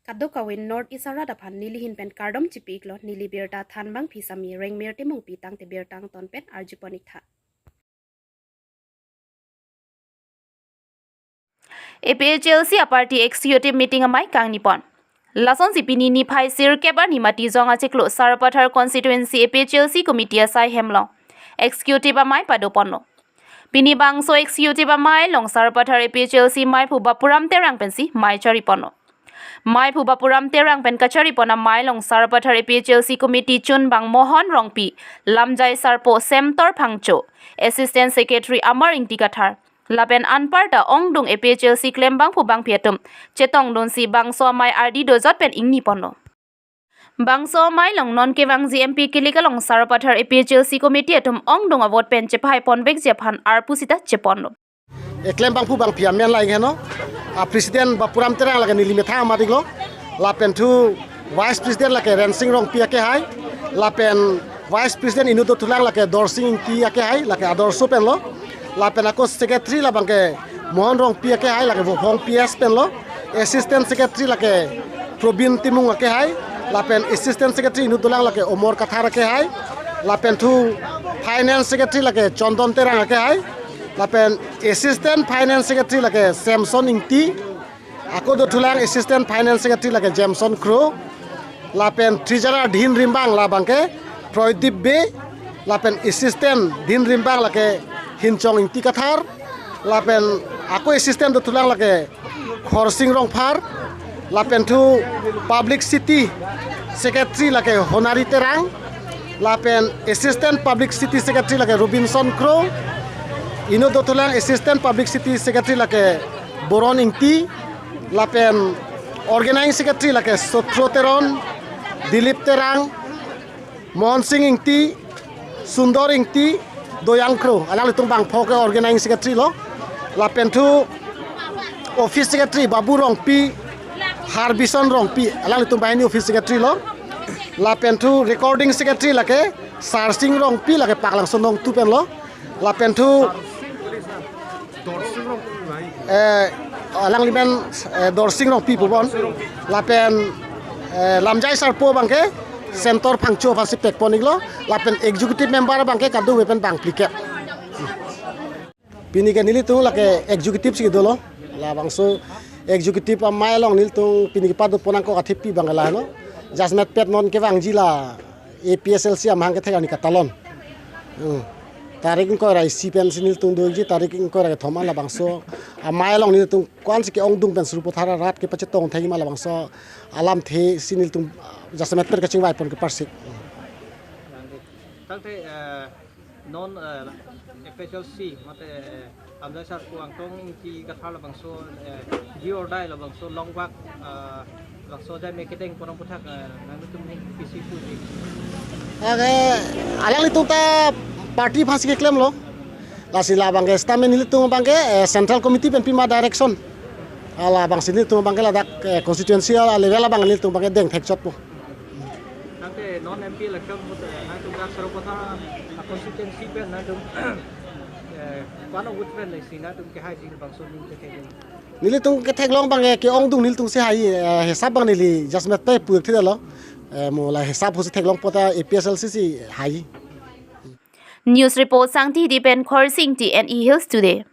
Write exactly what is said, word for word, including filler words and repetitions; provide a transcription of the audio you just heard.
Kadokave North East arat aphan neli ahin pen kardom chipi-iklo, neli birta thanbang phisami Rengmir Timungpi tangte birta angton pen arjupon-iktha. A P H L C a-party executive meeting amei kangnipon. Lasonsi pini niphai sirkep arni Matijong achiklo Sarupathar constituency A P H L C committee asai hemlong executive amei padoponlo. Pini bangso executive amei along Sarupathar A P H L C meiphu Bapuram Terang pensi mei chariponlo. Meiphu Bapuram Terang pen kacharipon amei along Sarupathar A P H L C committee chunbang Mohon Rongpi, Lamjai Sarpo Semtor Phangcho, Assistant Secretary Amar Ingti Kathar, lapen anparta ongdung A P H L C klembangphu bangpi atum chetongdunsi bangso amei ardi dojot pen ingniponlo. Bangso amei along non kevangji M P kilik along Sarupathar A P H L C committee atum ongdung a-vote pen chepahaiponvekji aphan arpu sita cheponlo. Eklembangphu bangpi amen lahai heno. A-president Bapuram Terang lake neli methang amat-iklo. Lapen thu vice president lake Rensing Rongpi akehai. Lapen vice president inut dothulang lake Dorsing Ingti akehai, lake adorso penlo. Lapen ako secretary labangke Mohon Rongpi akehai, lake Vophong P S penlo. Assistant secretary lake Probin Timung akehai. Lapen assistant secretary inut dolang lake Omor Kathar akehai. Lapen thu finance secretary lake Chondon Terang akehai. Lapen assistant finance secretary lake Samson Ingti. Ako dothulang assistant finance secretary lake Jameson Kro. Lapen treasurer dhin rimbang labangke Proydip Bey. Lapen assistant dhin rimbang lake Hinchong Ingti Kathar. Lapen ako assistant dothulang lake Khorsing Rongphar. Lapen thu publicity secretary lake Honari Terang. Lapen assistant publicity secretary lake Robinson Kro. Inut dothulang assistant publicity secretary lake Boron Ingti. Lapen organizing secretary lake Sotro Teron, Dilip Terang, Mohon Sing Ingti, Sundor Ingti, Doyang Kro. Alanglitum bangpho ke organizing secretary lo. Lapen thu office secretary Babu Rongpi, Harbison Rongpi. Alanglitum banghini office secretary lo. Lapen thu recording secretary lake Sarsing Rongpi, lake Paklangso Nongtu penlo. Lapen thu eh, alanglimen, eh, Dorsing Rongpi pupon. Lapen, eh, Lamjai Sarpo abangke Semtor Phangcho aphansi pekpon-iklo. Lapen executive member abangke kadokave pen bang phlikep. Pini ke nelitum lake executive si dolo. Labangso executive amei along nelitum pini kepadopon angkok athepi abang lahelo. Jasemet pet non kevangji la A P H L C amahang kethek arni katalon. Hmm. Tarik ingkoi ra isi pensi nelitum doji, tarik ingkoi ra kethom an labangso amei along nelitum ko-ansi ke-ongdung pen Sarupathar arat kepachetong thekji ma labangso alamthe si nelitum jasemet pet kachingvaipon keparsik. Tangte, eh, non, eh, A P H L C mate, eh, Lamjai Sarpo Angtong Ingti Kathar labangso, eh, do or die labangso long walk, eh, labangso jai me kedeng ponang puthak, eh, nangtum ni pisi puji. Ake alanglitum ta party aphansi keklemlo. Lasi labangke stamen nelitum abangke, eh, central committee pen pima direction. Ala abangsi nelitum abangke ladak, eh, constituency a-level abang nelitum abangke deng thekchotpo. Tangte non M P election ahut, eh, nangtum dak Sarupathar constituency pen nangtum, eh, one of which pen si nangtum kehai di bangso nung kehai di. Nelitum ketheklong abangke ke-ongdung nelitum si hai, eh, hisap abang neli jasemet pet pu-ik thilo. Eh, mo la hisap pusi theklong pota A P H L C si hai. News report Sangti Ingti pen Khorsing Ingti, N E Hills Today.